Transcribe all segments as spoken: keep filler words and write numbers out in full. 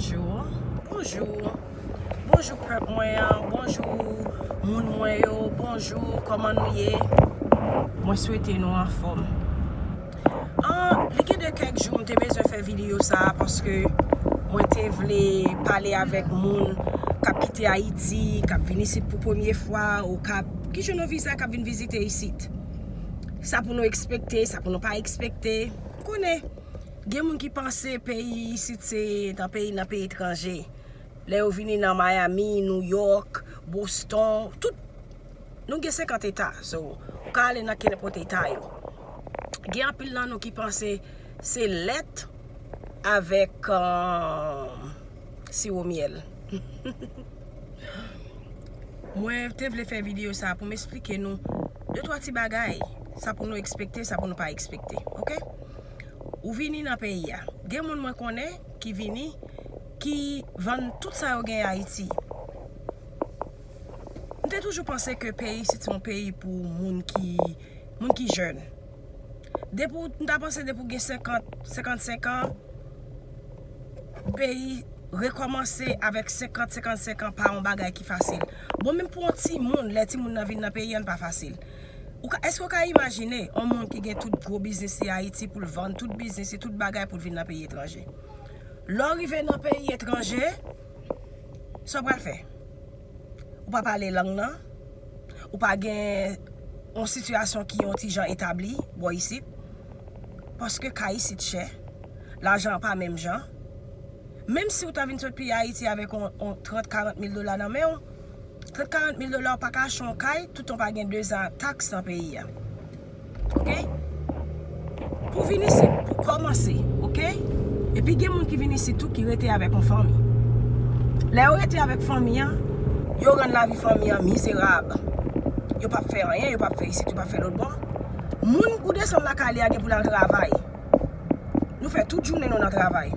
Bonjou. Bonjou. Bonjou pèp mwen an. Bonjou moun mwen yo. Bonjou. Kòman nou ye? Mwen swete nou anfòm. An, li gen de kèk jou m te bezwen fè videyo sa a paske mwen te vle pale avèk moun k ap kite Ayiti, k ap vin isit pou premye fwa, ou k ap, ki jan nou viza k ap vin vizite isit. Sa pou nou ekspekte, sa pou nou pa ekspekte. M konnen, gen moun ki panse peyi isit se nan peyi, nan peyi etranje. Lè yo vini nan Miami, New York, Boston, tout, nou gen senkant eta. So, ou ka ale nan kenenpòt eta yo. Gen anpil nan nou ki panse se lèt avèk, euh, siwo myèl. Mwen te vle fè videyo sa pou m esplike nou de twa ti bagay. Sa pou nou ekspekte, sa pou nou pa ekspekte. Oke? Ou vini nan peyi a. Gen moun mwen konnen ki vini, ki vann tout sa yo gen Ayiti. M te toujou panse ke peyi isit se yon peyi pou moun ki, moun ki jèn. Depi w, m ta panse depi w gen senkant, senkannsenk an, peyi rekòmanse avèk senkant, senkannsenk an pa yon bagay ki fasil. Bon, menm pou yon timoun, lè timoun nan vin nan peyi a, l pa fasil. Ou ka, èske w ka imajine yon moun ki gen tout gwo biznis li Ayiti pou l vann tout biznis li, tout bagay pou l vin nan peyi etranje? Lè w rive nan peyi etranje, sa w pral fè? Ou pa pale lang nan, ou pa gen yon sitiyasyon ki yon ti jan etabli bò isit, paske kay isit chè, lajan an pa menm jan. Menm si w ta vin sot peyi Ayiti avèk yon, yon trant, karant mil dola nan men w, trant, karant mil dola, w pa ka achte yon kay toutan w pa gen dezan taks nan peyi a. Oke? Pou vin isit, pou kòmanse, oke? Epi gen moun ki vin isit tou ki rete avèk yon fanmi. Lè yo rete avèk fanmi an, yo rann lavi fanmi an mizerab. Yo p ap fè anyen, yo p ap fè isit, yo p ap fè lòt bò. Moun ou desann lakay li a gen pou l al travay. Nou fè tout jounen nou nan travay.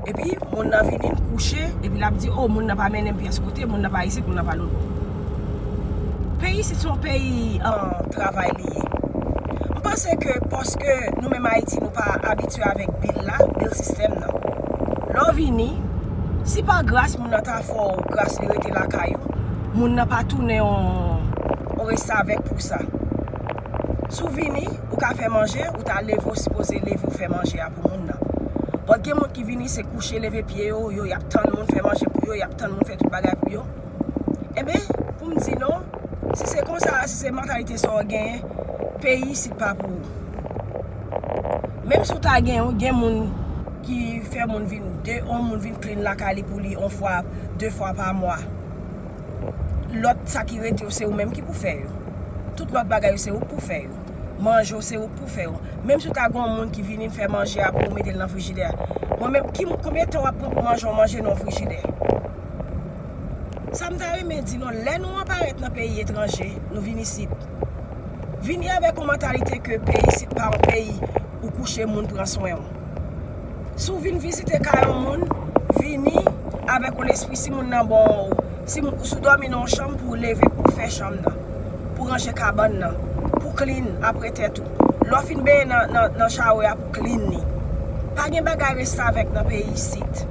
Epi, moun nan vini, l kouche, epi l ap di, "O, moun nan pa mennen m pyès kote, moun nan pa isit, moun nan pa lòt bò." Peyi isit se yon peyi, euh, travay li ye. M panse ke paske nou menm Ayiti, nou pa abitye avèk bil la, bil sistèm nan. Lè w vini, si pa gras moun nan ta fè w gras li rete lakay ou, moun nan pa tounen yon, yon restavèk pou sa. Si w vini, ou ka fè manje, ou ta leve, ou sipoze leve, ou fè manje a pou moun nan. But gen moun ki vini, se kouche, leve pye yo, yo, y ap tann moun fè manje pou yo, y ap tann moun fè tout bagay pou yo. Enben, pou m di nou, si se konsa, si se mantalite sa w genyen, peyi isit pa pou ou. Menm si w ta gen, gen moun ki fè moun vin, de, yon moun vin clean lakay li pou li, yon fwa, de fwa pa mwa. Lòt sa ki rete yo, se ou menm ki pou fè yo. Tout lòt bagay yo, se ou k pou fè yo. Manje w, se ou k pou fè yo. Menm si w ta gen yon moun ki vini fè manje a pou ou mete l nan frijidè. Mwen menm, ki, konbyen tan w ap pran pou manje yon manje nan yon frijidè? Sa m ta renmen di nou, lè nou aparèt nan peyi etranje, nou vin isit. Vini avèk yon mantalite ke peyi isit pa yon peyi ou kouche moun pran swen w. Si w vin vizite kay yon moun, vini avèk yon lespri si moun nan bon, si moun, si w dòmi nan yon chanm pou w leve pou w fè chanm nan, pou w ranje kabann nan, pou w clean apre tèt ou. Lè w fin benyen nan, nan, nan shower a pou w clean li. Pa gen bagay restavèk nan peyi isit.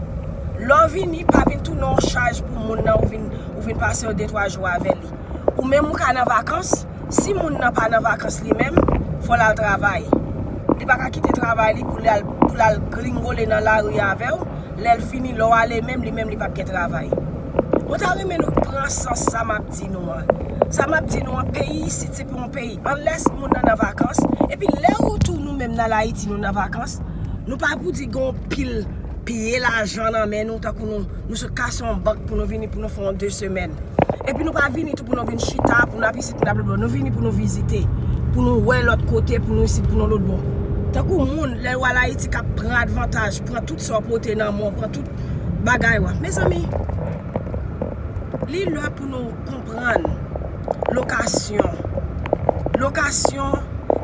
Lè w vini, pa vin tounen yon chaj pou moun nan ou vin, ou vin pase yon de twa jou avè li. Ou menm ou ka nan vakans, si moun nan pa nan vakans li menm, fò l al travay. Li pa ka kite travay li pou l al, pou l al gringole nan lari avè w. Lè l fini, lè w ale menm, li menm li p ap gen travay. Mwen ta renmen nou pran sans sa m ap di nou an. Sa m ap di nou an, peyi isit se pa yon peyi. Unless moun nan nan vakans, epi lè ou tou nou menm nan Ayiti nou nan vakans, nou pa pou di gen yon pil pye lajan nan men nou, tankou nou, nou sot kase yon bank pou nou vini, pou nou fè yon de semèn. Epi nou pa vini tou pou nou vin chita, pou nou ap isit, pou nou ap lòt bò. Nou vini pou nou vizite, pou nou wè lòt kote, pou nou isit, pou nou lòt bò. Tankou moun, lè yo al Ayiti, k ap pran advantaj, pran tout sa w pote nan men w, pran tout bagay w. Mezanmi, li lè pou nou konprann lokasyon. Lokasyon,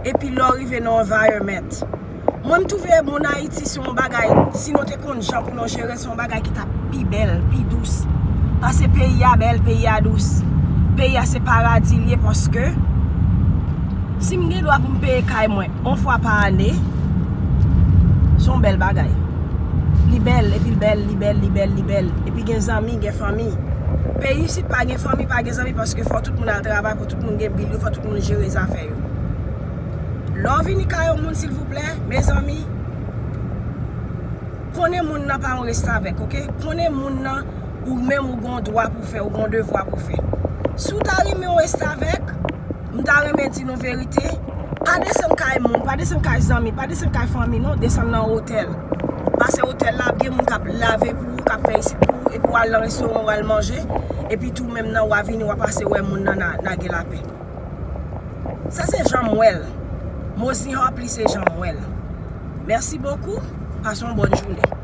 epi lè w rive nan environment. Mwen, m twouve moun Ayiti se yon bagay, si nou te konn jan pou nou jere, se yon bagay ki t ap pi bèl, pi dous. Paske peyi a bèl, peyi a dous. Peyi a se paradi l ye, paske si m gen dwa pou m peye kay mwen yon fwa pa ane, se yon bèl bagay. Li bèl, epi l bèl, li bèl, li bèl, li bèl. Epi gen zanmi, gen fanmi. Peyi isit pa gen fanmi, pa gen zanmi, paske fò tout moun al travay, fò tout moun gen bil yo, fò tout moun jere zafè yo. Lè w vini kay yon moun, silvouplè, mezanmi, konnen moun nan pa yon restavèk, oke? Konnen moun nan, ou menm ou gen yon dwa pou fè, ou gen yon devwa pou fè. Si w ta renmen yon restavèk, m ta renmen di nou verite, pa desann kay moun, pa desann kay zanmi, pa desann kay fanmi non, desann nan otèl. Pase otèl la, ap gen moun k ap lave pou ou, k ap fè isit pou ou, epi w al nan restoran, w al manje, epi tou menm nan w a vini, w a pase wè moun nan, n a, n a gen lapè. Sa se jan m wè l. Mozi Hop, li se jan m wè l. Mèsi bokou, pase yon bòn jounen.